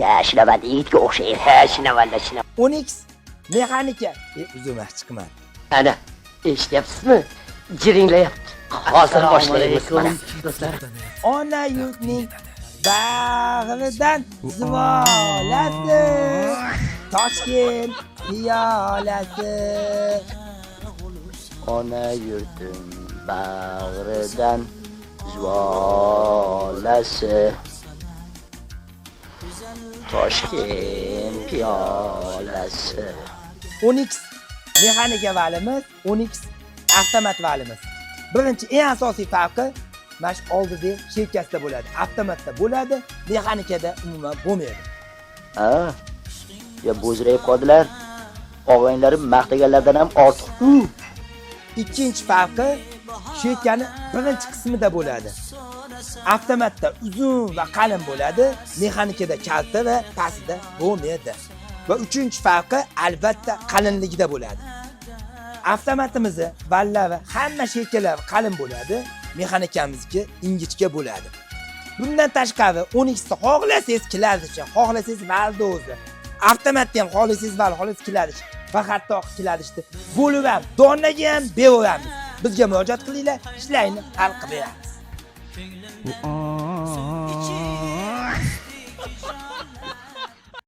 Ja, shinavanda yigitga o'xshaydi. Ha, shinavanda, shina. Onix mexanika. Uzr, chiqmadi. Ana, eshityapsizmi? Jiringlayapti. Hozir boshlaymiz mana. Do'stlar. Ona yurtning bag'ridan zuvolasi, Toshkent piyolasi. Ona yurtim bag'ridan zuvolasi, Toshkent piyolasi. Onix mexanika valimiz, Onix avtomat valimiz. Birinchi eng asosiy farqi mana shu oldidagi sherkasida bo'ladi. Avtomatda bo'ladi, mexanikada umuman bo'lmaydi. Ha, ya bo'zrayib qoldilar. Og'aynilarim maqtaganlardan ham ortiq-ku. Ikkinchi farqi sherkani birinchi qismida bo'ladi. Avtomatda uzun va qalin bo'ladi, mexanikada kalta va pastida bo'lmaydi. Va uchinchi farqi albatta qalinligida bo'ladi. Avtomatimizni vallavi hamma sherkalar qalin bo'ladi, mexanikamizniki ingichka bo'ladi. Bundan tashqari Onixda xohlasangiz kladishi, xohlasangiz valni o'zi. Avtomatda ham xohlasangiz val, xohlasangiz kladish va hatto kladishni bo'lib ham, donaga ham beraveramiz. Bizga murojaat qilinglar, ishlarni hal qilib beramiz. U